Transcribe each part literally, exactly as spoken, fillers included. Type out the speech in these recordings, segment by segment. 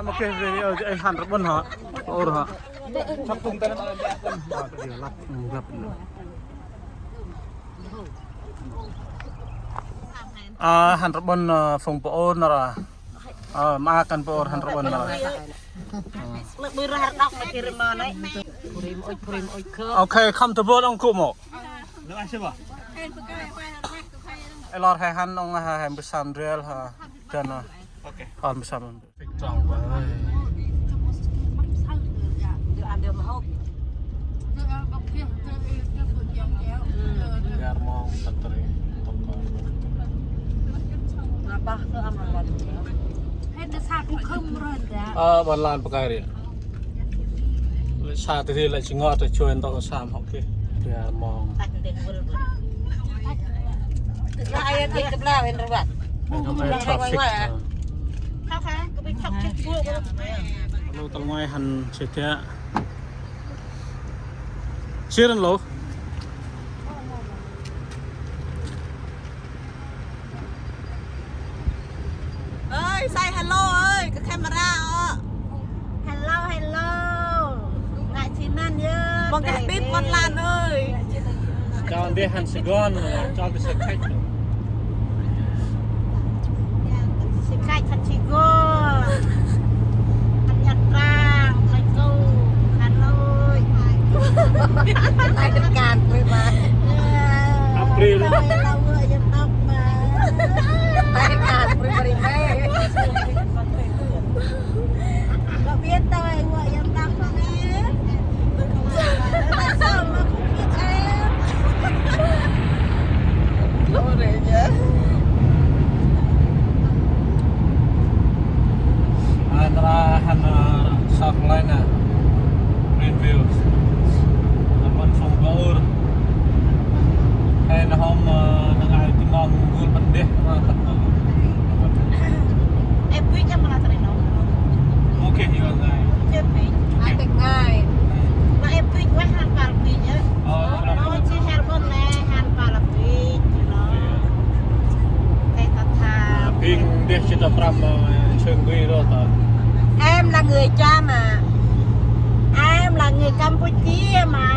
Ok, về đi, ờ, anh Hàn Rập Bân hả? Ôr hả? À, Hàn Rập Bân, ờ, phung pơ ôr nara. Ờ, ma kan pơ ôr Hàn Rập Bân nara. Ok, come to board ông cụ mô. Ê, lor he hăn ông he, he mbơh sâm ndrel ha. Dăn ha. Ok. Hăn mbơh sâm. Pik trong bơh. Yar mong tât ri. Tông kon. Ơ, ƀon lan pơkai ri. Lĕ sa tơ ri lĕ si ngot tơ chuên tông sam hŏ kê. Yar mong. Nông ai traffic. Lu tâl ngoai hăn si tiă. Siren lu. Ơi, say hello ơi, cái camera ô. Hello, hello. Ngại chi năn yơ. Mong cái bếp ngon lan ơi. Cho đi hăn Sài Gòn, cho đi xe khách. Xe khách hăn Sài Gòn. Hăn Nha Trang, Pleiku, Hà Nội. Tay đất càn thôi mà. April. Hello, hello, hello. Tay khan pribadi. Có biết tôi của dân tộc không em? Tại sao mà không biết em? Ủa, vậy nhỉ? Anh ra hăn, ờ, sọc lên nè. Greenville. Anh vẫn phòng bơ ur. Ê, nơh hôm, ơ, nơh ai tơ mong gŭl păn deh ma tât ma. Ê, pik em ma tơ ri nơh. Ok, you are right. Ê, pik. Ai tơ ngai. Ba ê pik weh hăn pal pik, ơ. Ơ, ơ, či her bon nê, hăn pal pik, you know. Ê, tât tha. Pik deh či tât prăm, ơ, sưng gui ro ta. Em là người Cham à. Em là người Campuchia mà.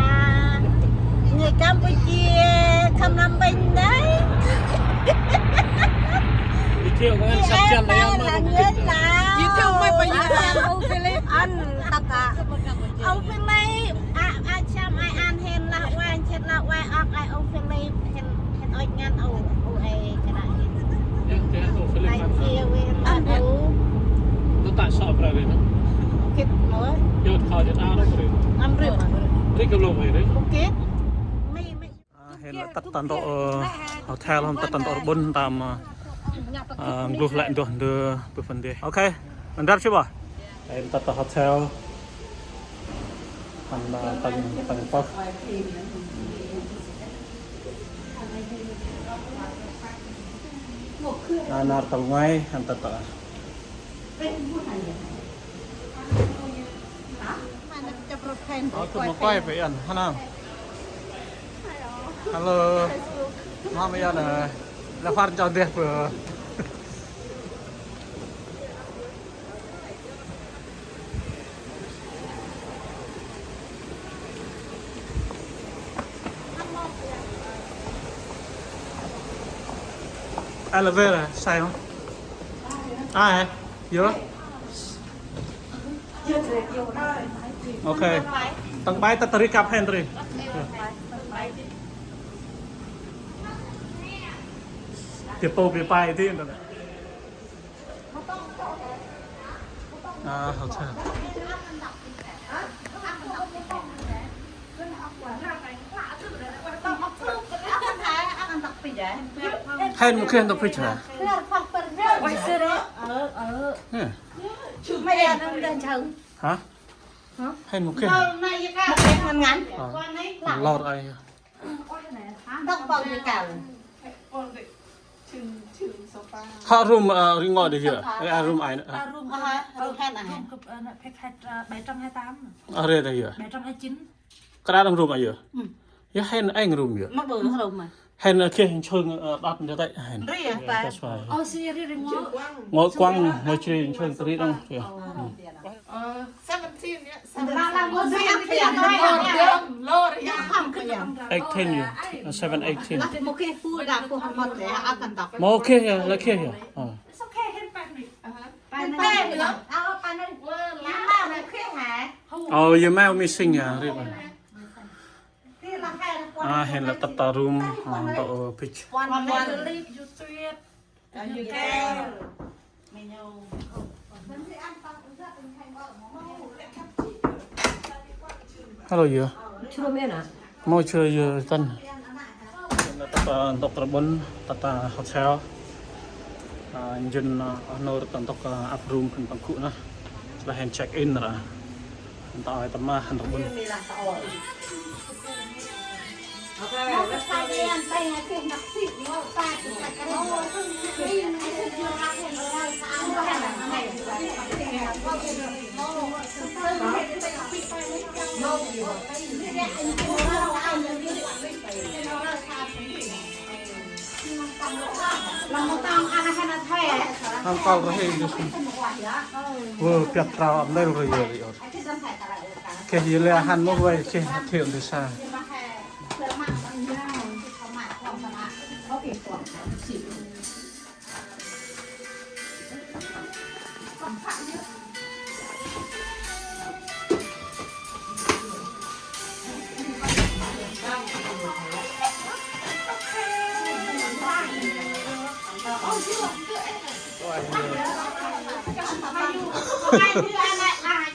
Người Campuchia khăm năm binh đấy. Giới thiệu với anh sắp chân là em là người Lào. Giới thiệu với anh. Anh Philip, anh Tata. Ông Philip, à, à, Cham, ai ăn hên là quay, chết là quay, ọc, ai ông Philip, hên, hên ôi ngăn, ô, ô, ê, cái này. Yang, yang, ô, Philip. Ai, ăn chia, ăn ăn hên. Ăn hên. Nó tại sao phải vậy nó? Kịp nữa. Yot kho yot ao đó rồi. Ăn rượu. Đi cái lồng này đấy. Không kịp. Mày, mày. À, hên lĕ tât tăn tôr, ơ, hotel hôm tât tăn tôr ƀŭn tăm, ơ, ngluh lĕ nduh ndơ bơh păn deh. Ok, ăn drăp sih bah. Hên tât tăn hotel. Ăn, ơ, tăng, tăng pơh. Ăn nar tâl ngoai, ăn tât tăn. Ơ, tụi mà quay phải ăn, hả nào? Hello. Mama ya nè. Là phát cho đẹp rồi. Aloe vera, sai không? Ai, dưa. Ok. Tăng bai ta tari kap hen tari. Tiệp tô bị pai tí. À, hotel. Hen một khi hen tộc phi chả? Nè. Hả? Hen một khi. Ờ. Lor ai. Hă room, ơ, ri ngơi dih yơh. Ê, a room ai nă. A room, a room, a room, a room, a room, bảy trăm hai mươi tám. A re dih yơh. Bảy trăm hai mươi chín. Kra đăng room ai yơh. Yơh hen eng room yơh. Mă bơ room ai. Hên, ơ, khê, nsưng, ơ, đăp ndơ tê, hên. Ri à? Yeah, that's why. Ơ, si ri ri ngô. Ngô Quang, ngô Chri, nsưng ri đŏng. Yeah. Ơ, seventeen, yeah, seventeen. Lor, lor, yeah. Eighteen, yeah. Uh, seven, eighteen. Mâu khê, yeah, lĕ khê, yeah. Ơ. It's okay, hên păng ri. Păng ri. Ơ, păng ri. Ơ, yơh mâu missing, yeah, ri păng. A, hên lĕ tât ta room, a, ntŭk, ơ, pitch. Hello, yơh. Mâu chơ yơh tăn. Hên lĕ tât ta ntŭk rƀŭn, tât ta hotel. A, njŭn, a, a nôr ta ntŭk, a, ăp room khân păng gŭ nơh. Lah hên check in ră. Hên ta ơi ta ma hên rƀŭn. Hăng kăl rơh hên dih sŭn. Wơ, piăt trao ăp lel rơh yơh ri ôt. Keh yơh lĕ hăn mâu vay keh hăt thiêng dih sa.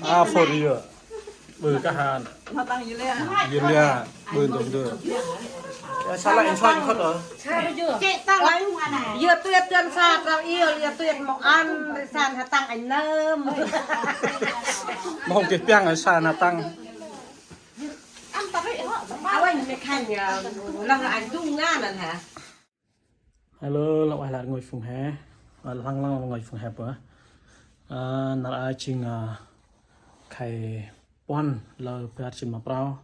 A, phôn yơh. Ƀư kah hăn. Yơh lĕ, ƀư ntŭk ndơ. Yơh, sa lĕ in soi khât ơ. Yơh tuyệt dăn sa trao iêu, yơh tuyệt mâu ăn, ri san hơtăng anh nơm. Mâu hông keh piăng, ơ, san hơtăng. Ơ, anh mê khanh, ơ, lăng anh tung ngăn anh hả? Hello, lŏng ueh lĕ rngôch phung he. Ơ, lăng lăng rngôch phung he bơh. Ơ, nar aơ jêng, ơ, khay puăn lơ bar jêt ma prao.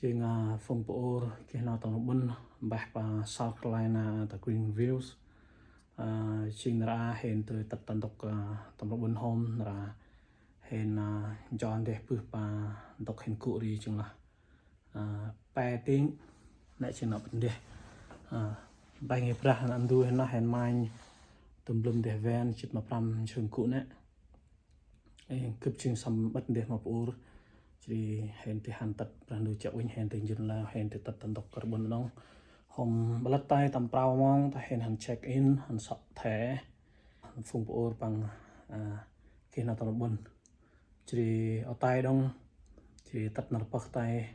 Jêng, ơ, phung bu ur geh nau tâm rƀŭn mbah pa South Carolina ta Greenville. Ơ, jêng nar aơ hên dơi tât ta ntŭk, ơ, tâm rƀŭn hôm nar aơ hên, ơ, nchuăl ndeh bơh pa ntŭk hên gŭ ri jêng lah. Ơ, pe tĭng, nĕ jêng nau pĭt ndeh. Ơ, mpeh ngih brah nau ndu hên nơh hên manh tơm blŭm ndeh ven jêt ma prăm nsrưng gŭ nĕ. Ơ, gâp jêng săm ƀât ndeh ma bu ur. Jêh ri hên dơi hăn tât Brah Ndu chiă uănh hên dơi njŭn lao hên dơi tât ta ntŭk rƀŭn đŏng. Hôm bơlăt tay tâm prao mông ta hên hăn check in, hăn sŏ thẻ. Phung bu ur păng, ơ, geh nau tâm rƀŭn. Jêh ri ôtai đŏng, jêh ri tât nar pơh tay,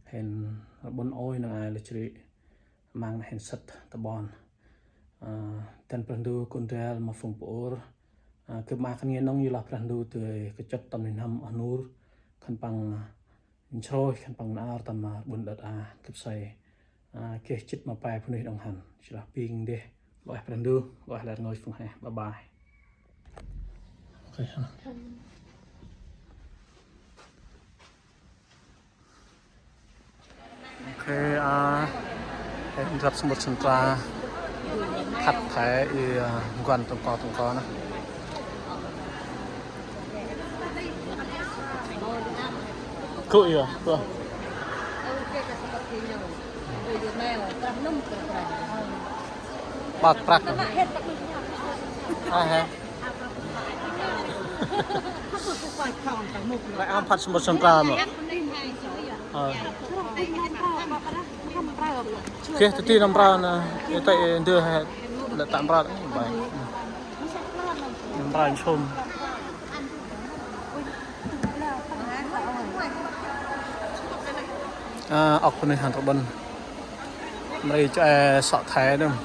hên rƀŭn ôi năng ai lĕ jêh ri măng hên sât ta ƀon. Ơ, dăn Brah Ndu kŭn ndrel ma phung bu ur. Ơ, gâp ma khân nge nŏng yơh lah Brah Ndu dơi kachŭt tâm nuih n'hâm oh nur, khân păng nsrôih, khân păng nau tâm rƀŭn đăt a, gâp say. Ơ, geh jêt ma pe bunuyh đŏng hăn. Jêh lah pĭng ndeh. Lŏng ueh Brah Ndu, lŏng ueh lĕ rngôch phung he. Bye bye. Ok. Ok, ơ, hên drăp sămƀŭt sân tra. Khăt thẻ i, ơ, nkuăn tông ko tông ko nơh. Gŭ yơh, gŭ. Ƀăk prăk. A, he. Lĕ ăn phăt sămƀŭt sân tra mơh. Ơ. Geh tơ ti năm prao nơh, ê tê ndơ he, lĕ ta năm prao, bai. Năm prao nsum. A, ŏk bunuyh hăn rƀŭn. Mri cho e sŏ thẻ đŏng.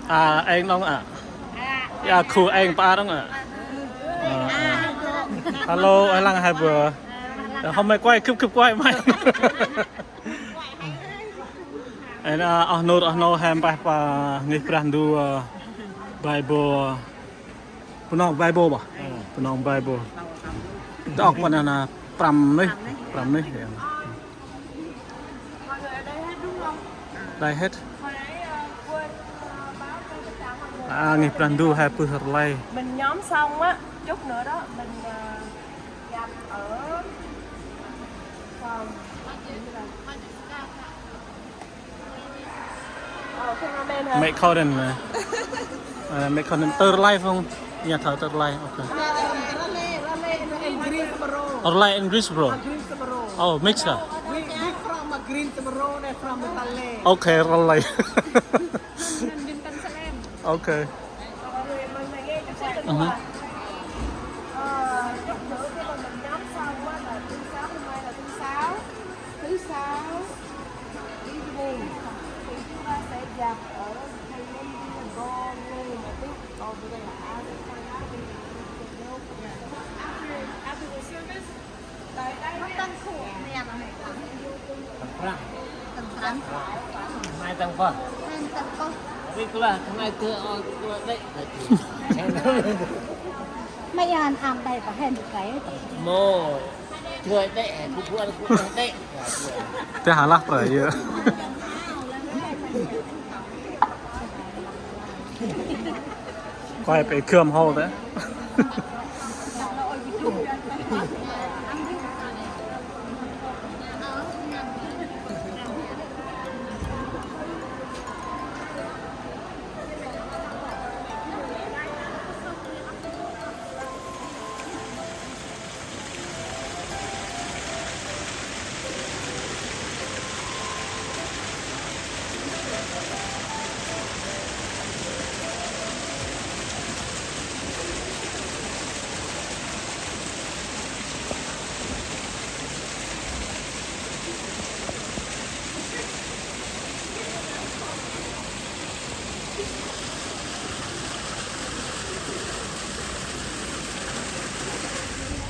A, êng đŏng a. Ya, khu êng pa đŏng a. A, a. Hello, ê lăng hai bơ. Hôm may quay, khŭp khŭp quay may. Ê, na, oh nô, oh nô, he mpeh pa ngih Brah Ndu, ơ, Bible, ơ, Bunong Bible bah. Bunong Bible. Dôk pa na, na, prăm nuyh, prăm nuyh, ya. Đây hết. À, ngih Brah Ndu he pưh rlay. Mình nhóm xong á, chút nữa đó, mình, ờ, gặp ở phòng. Ờ, cameraman hả? Mẹ Colin nè. Ờ, mẹ Colin tơ rlay phung. Nhà thờ tơ rlay, ok. Raleigh, Raleigh, Raleigh in Greensboro. Raleigh in Greensboro. Ờ, Greensboro. Oh, mix hả? We, we from, uh, Greensboro, they from Raleigh. Ok, Raleigh. Ok. Ờ, chút nữa khi mà mình nhóm xong á là thứ sáu, hôm nay là thứ sáu. Thứ sáu evening thì chúng ta sẽ gặp ở Columbia Ballroom. I think over there. I will find out. After, after the service, Tâng prăng. Mai tâng pơh. Mai tâng pơh. Ri klah, mai kơ, ơ, kơ đĕ. Mai ăn ăn đây có hên được cái. Mô. Kơ đĕ, bu bu ăn kơ đĕ. Tê hả lắc rồi yơ. Quay pe khơm hô tê.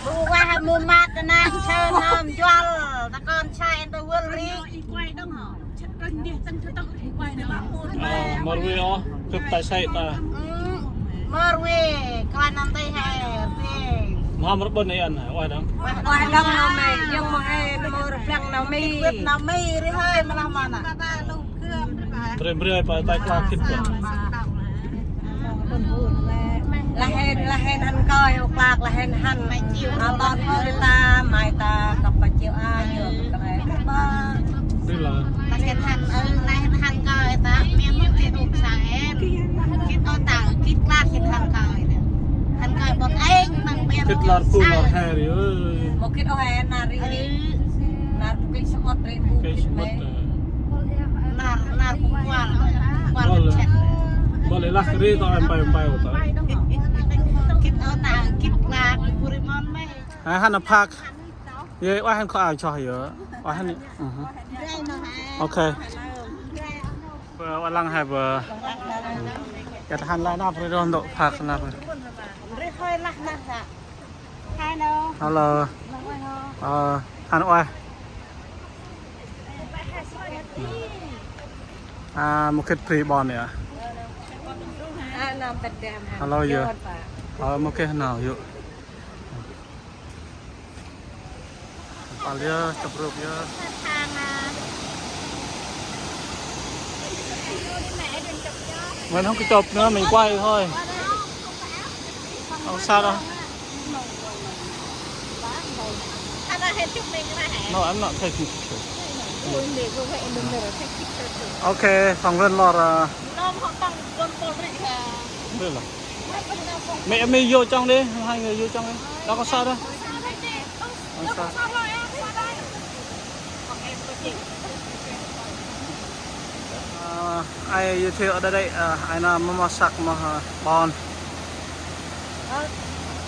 Bu ueh mât neh, sơ nơm njuăl ta kon sai ta wâl ri. Ơ, mor we ôh, kŭp tay sai ta. Mor we, klan nơm tay he ri. Mhâm rbŭn i ăn, ueh đŏng. Ueh đŏng nau mi, yŏng mong he mor rblang nau mi. Kĭt wĭt nau mi ri hơi ma lah ma nă. Mbrơi mbrơi pa tay klak kĭt klak. Lah hên, lah hên hăn kơi, ơ klak, lah hên hăn. Alah, ri ta, mai ta, kăp pa chiu a, yơk kăp kăp ba. Ri lah. Lah hên hăn, ơ, lah hên hăn kơi ta, mia mŭt kĭt ŭk sa hên. Kĭt ơ ta, kĭt klak, kĭt hăn kơi. Hăn kơi ƀon êng, măng mia mŭt kĭt lor pu lor he ri, ơ. Mŭt kĭt ơ he na ri. Nar pu kĭt samŭt ri, pu kĭt samŭt. Nar, nar kual, kual chet. Bol lah ri to em pai em pai ôh to. Kĭt ơ ta, kĭt la, kuri mon me. Ai hăn phak. Ye, ueh hăn kho ao choh ye. Ueh hăn. Ok. Bơ, ueh lăng hai bơ. Gâp hăn lah năp ri ro ntŭk phak năp. Ri hơi lah năp sa. Hello. Hello. Ơ, hăn ueh. A, mô khĭt phri ƀon yơh. Hello yơh. Ơ, mô khĭt nau yơh. Pal yơh, chụp rup yơh. Mình không có chụp nữa, mình quay thôi. Không sao đâu. No, I'm not taking pictures. Ok, phỏng vấn lor, à. Đây là. Mẹ, mẹ vô trong đi, hai người vô trong đi. Đâu có sao đâu. Không sao. Ơ, ai giới thiệu ở đây, đây, ơ, ai nơm mât săk mơh, ơ, ƀon. Ơ,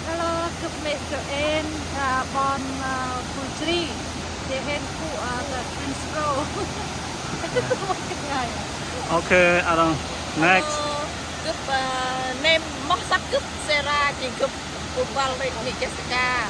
hello, gâp mê gâp en, ơ, ƀon, ơ, Phu Chri, jêh hên gŭ, ơ, ta Greensboro. Ok, arăng next. Hello, gâp, ơ, nêm mât săk gâp Sarah, jêh gâp gŭ băl ri ni Jessica.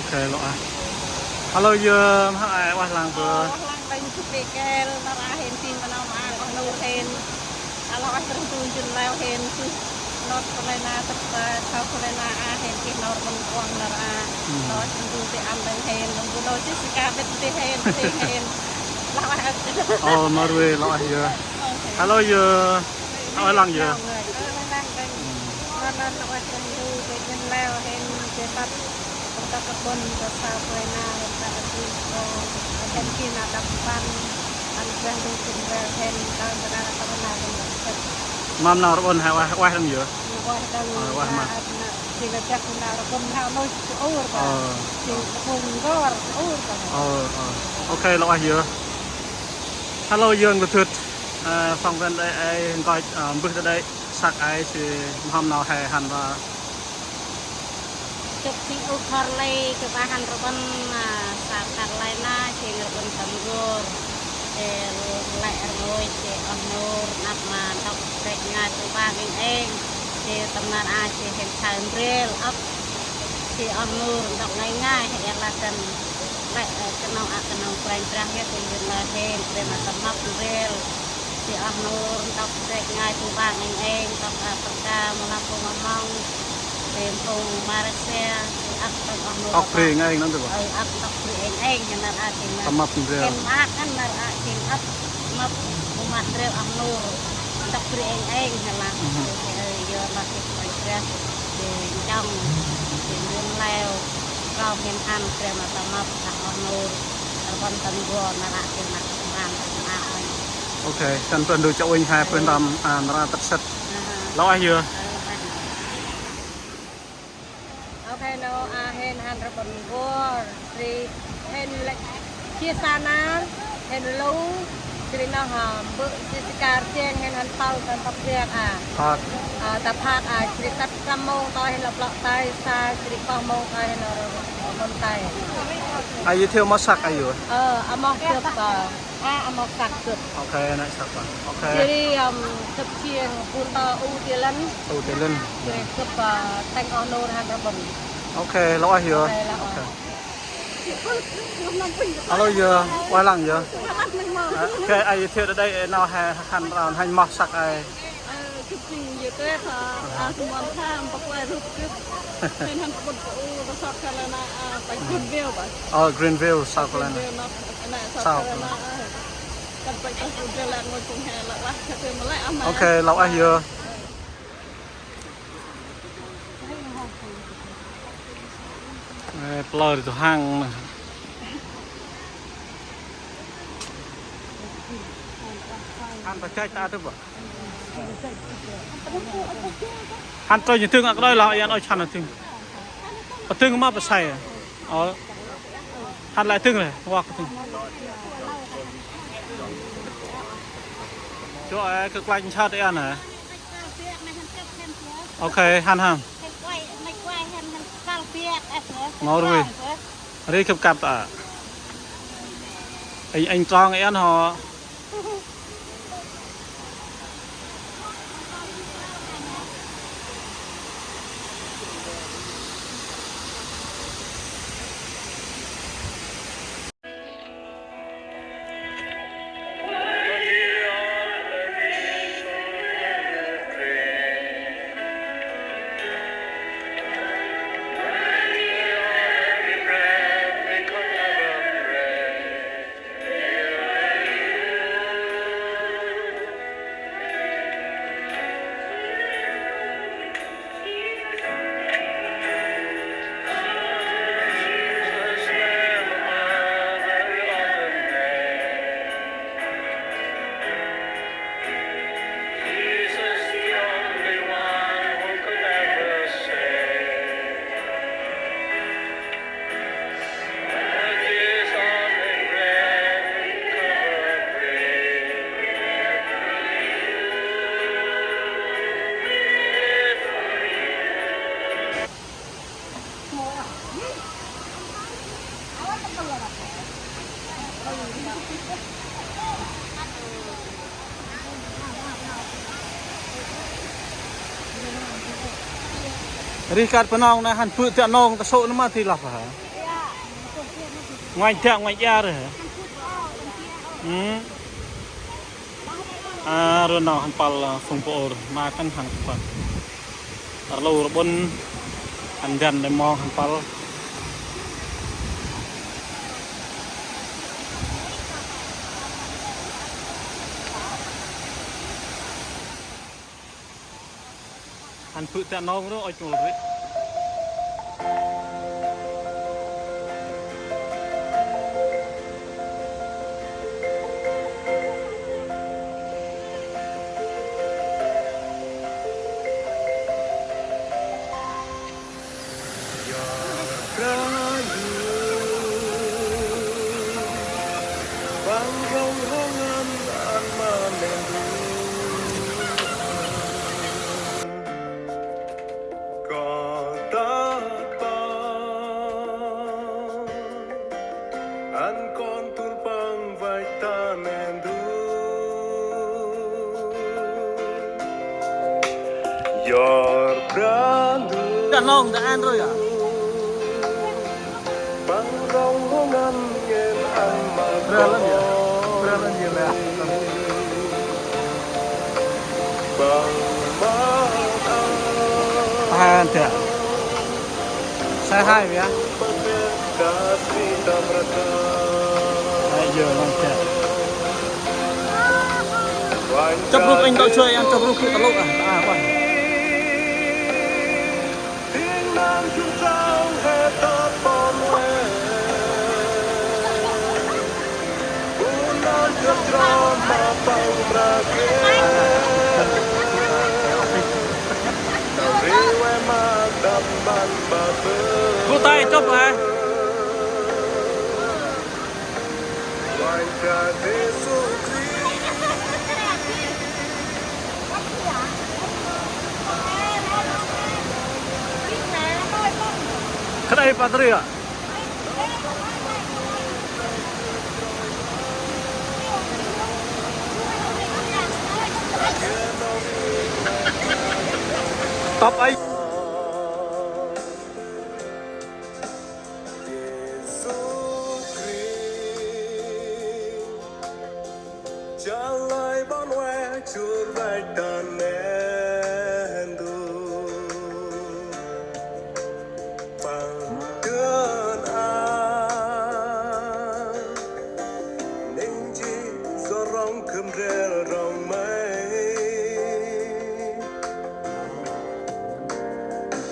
Ok, lŏ ah. Hello yơh, mhâm ay ueh lăng bơh. Ueh lăng bơh, jêh bơh kăl, nar aơ hên jêng ma nau ma oh Nur hên. Alo ueh Brah Ndu jêng leo hên, jêh North Carolina, tât ta South Carolina, a hên geh nau rƀŭn kuŏng nar aơ. Alo ueh Brah Ndu tê ăn đŏng hên, đŏng bu nô jêh si ka bĭt tê hên, tê hên. Alo ueh. Ơ, ma rvê, alo ueh yơh. Ok. Hello yơh. Alo ueh lăng yơh. Alo ueh lăng đŏng. Alo ueh Brah Ndu, tê jêng leo hên, tê tât. Ntŭk rbŭn, ntŭk sa pơi na, ntŭk rbŭn, ơ, ơ, hên gĭt nau đăp mpăn, ăn Brah Ndu jêng leo hên, tâl jêng nau rƀŭn hên đŏng sĭt. Mâm nau rƀŭn hên ueh, ueh đŏng yơh. Ueh đŏng. Ơ, ueh ma. Jêng nau jăk nau rƀŭn hên nô sŭr bơh. Ơ. Jêng rbŭn n'gor sŭr bơh. Ơ, ơ. Ok, alo ueh yơh. Hello yơh, ngơ thut. Ơ, phóng viên đây, ê, ngơi, ơ, mbơh ta đây. Săk ay si mhâm nau he hăn va. Sŭk jêng u khor lei kơ ba hăn rbŭn, a, South Carolina, jêng rbŭn tâm n'gor. Jêh lĕ rngôch, jêh oh Nur, năp ma ntŭk brek ngai tu ba ngêng êng. Jêh tâm nar a, jêh hên saơ ndrel, âk. Jêh oh Nur, ntŭk ngai ngai, he lah dăn. Lĕ, ơ, kơnong a kơnong branh brah yơh, jêh yơh lah hên, breh ma tâm mâp ndrel. Jêh oh Nur, ntŭk brek ngai tu ba ngêng êng, ntŭk Afrika, mâu lah phung Among, jêh phung Malaysia, jêh âk ntŭk oh Nur. Âk bri ngêng êng nơh bơh. Ơ, âk ntŭk bri êng êng, he nar a jêng âk. Tâm mâp ndrel. Êng âk kan nar a jêng âk, mâp u mât ndrel oh Nur. Ntŭk bri êng êng, he lah. Ơ, yơh lah jêng bri brah, jêng chong, jêng yơn leo, rau hên hăn, breh ma tâm mâp, ntŭk oh Nur. Rbŭn tâm n'gor, nar a jêng nar a tâm ran, tâm ran. Ok, kăn Brah Ndu chiă uănh he, bơh ntơm, a, nar a tât sĭt. Alo ueh yơh. Ok, nô, a, hên hăn rbŭn n'gor, jêh hên lĕ chia sa nar, hên lu, jêh nô, a, bơh jêh si kar jêng hên hăn pâl tâm păk biăk, a. Păk. A, ta păk, a, jêh tât năm mông ta hên lăp lăp tay sa, jêh pơh mông ta hên lăp rbŭn tay. A, yơh thiu ma săk a yơh. Ơ, a, mâu gâp, a. A, a mâu săk gâp. Ok, nê săk bơh. Ok. Jêh ri, ưm, gâp jêng bu ta u ti lăn. U ti lăn. Jêh ri gâp, a, tâng oh Nur hăn rbŭn. Ok, alo ueh yơh. Ok, alo ueh. Ok. Alo yơh, ueh lăng yơh. Ơ, ok, ay yơh thiu đa đei, ê, nau he hăn rau hăn mâu săk ay. Ơ, gâp jêng yơh tê tha, a, sơm ƀon tham, bơh klei rup gâp. Hên hăn rbŭn bu u, ta South Carolina, a, ta Greenville bơh. Ơ, Greenville, South Carolina. Greenville, North Carolina, South Carolina, a. Kăn băch ta Greenville, lĕ ngôi phung he, lĕ lah, kơ tê ma lĕ, a, ma. Ok, alo ueh yơh. Ê, plơr tu hăng nê. Hăn ta chach ta tu bơh. Hăn trôi ñu dâng a kđôi lah, yan ôi chăn a dâng. Pă dâng ma pă sai. Ơ. Hăn lai dâng lĕ, wa kơ dâng. Chô ê, kơ klach nchăt ê ăn hê. Ok, hăn hăn. Mâu rui. Ri khăp kăp ta. Anh, anh Trong ê ăn hŏ. Ri kat Bunong nê hăn bơ̆ dak nong ta sŏ nê ma ti lah hă. Ngoai dak ngoai iar hă. Hmm. A, rnau hăn păl, a, phung bu ur ma kăn hăn păl. Rlu rbŭn hăn dăn đe mong hăn păl. Hăn bơ̆ dak nong ro ôi chul ri. Ăn kon tŭl păng văch ta nen du. Yor Brah Ndu. Dah nong, dah ăn rồi à? Păng rŏng ngăn ngên ăn ma. Brah lăn ya. Brah lăn ya lĕ. Păng ma. Tahan dah. Sai hai ya. Ai, giờ lăn dah. Chụp group anh tao chơi, anh chụp group tao lộc à. À, quan. Gu tay chụp hả? Khân ay Patria. Top ay. Yêsu Krist. Chalai ƀon ueh chur văch ta nen du. Păng dơn a. Ning jêh sa rŏng khâm rêl rŏng may.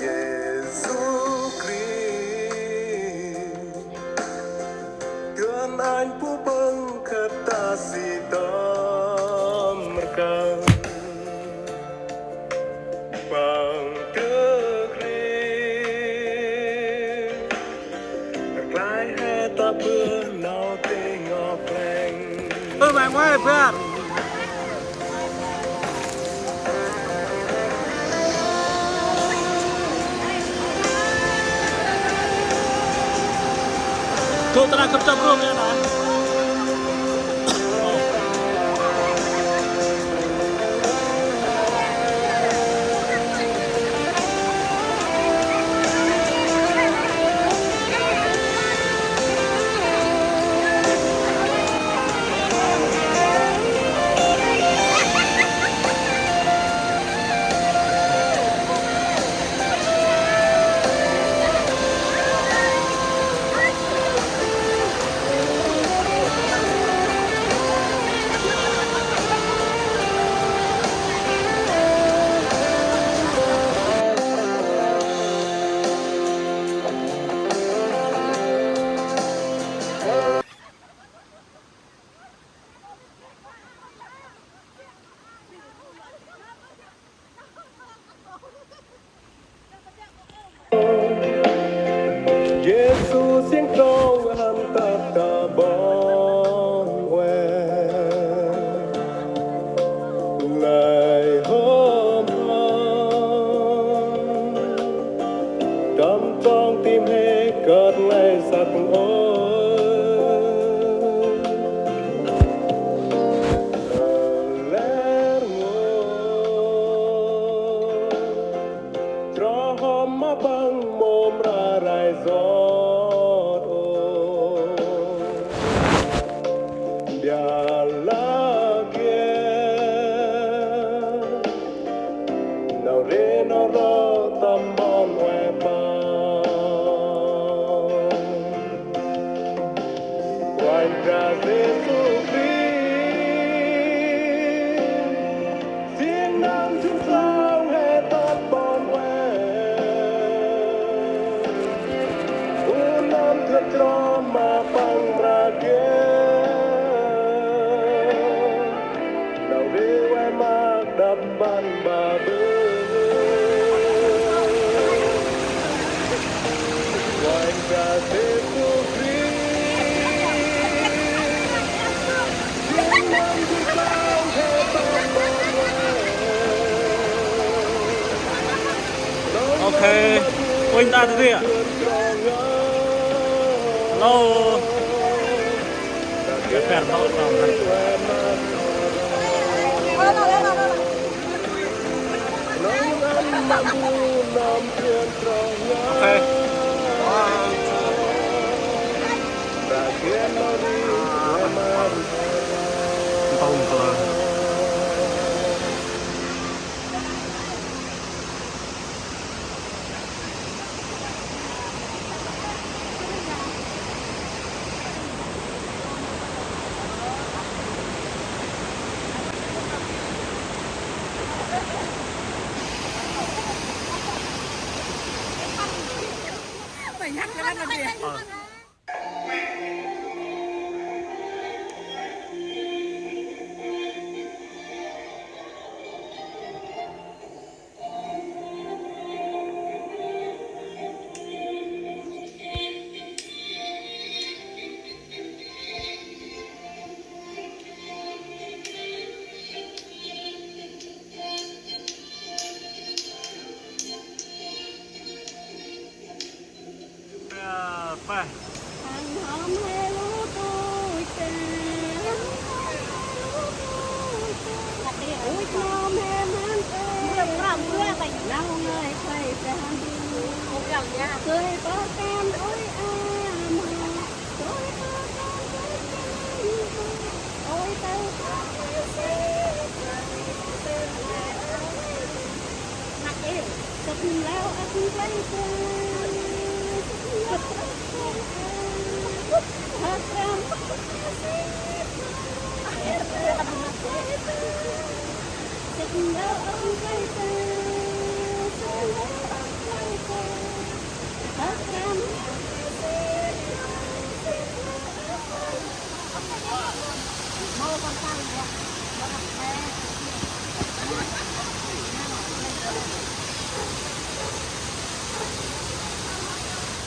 Yêsu Krist. Dơn anh bu bâng khât ta si tâm rkăng. Ơ, mẹ ngoai, bác. Cô ta đang khắp trong luôn nha, nè. Yêsu siêng trong hăn tât ta ƀon ueh. Lơi hôm hăn tâm trong tim he kơt nglay săk ôh. Lĕ rngôch. Chroh hŏm ma Păng mâu mra rai yot ôh. Biălah geh nau ri nau ro tâm ƀon ueh Păng. Kôranh Brah Yêsu Krist, siêng nơm jŭm srăng he tât ƀon ueh. U nơm dlơt chroh ma Păng mra geh. Nau ri ueh ma đăp mpăn ba bơh. Kôranh Brah Yêsu Krist. Ok. Ôi, ta thế à? Hello. Cái phèn đó là ok. Ntông kalơ.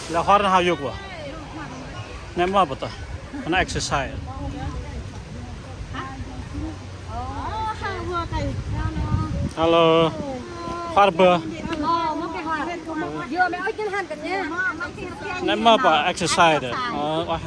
Lah, hor na hao yôk wa. Nê ma bơh ta. Hana exercise. Hello. Khua bơ. Nãy mơ pa exercise. Ơ, wah.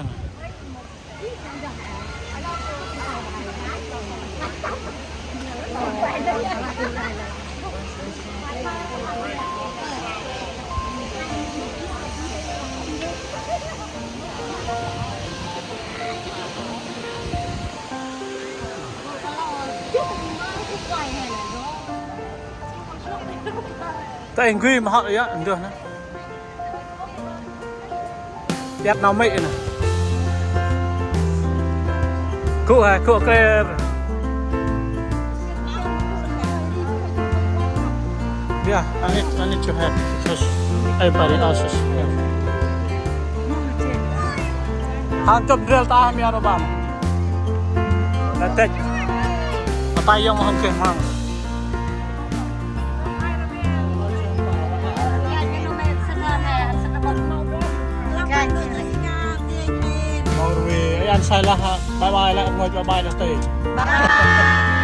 Tơ ngui ma hŏ yơh, ndơh nă. Tiăp nau mê̆ nă. Gŭ he, gŭ kre. Yeah, I need, I need to have because everybody else is here. Hăn chŭp ndrel ta hăn mian ôban. Nă têk. Apai yŏng hăn keh măng. Mâu rui, ê, ăn sai lah, bye bye lah, ngơi bye bye lah tê. Bye.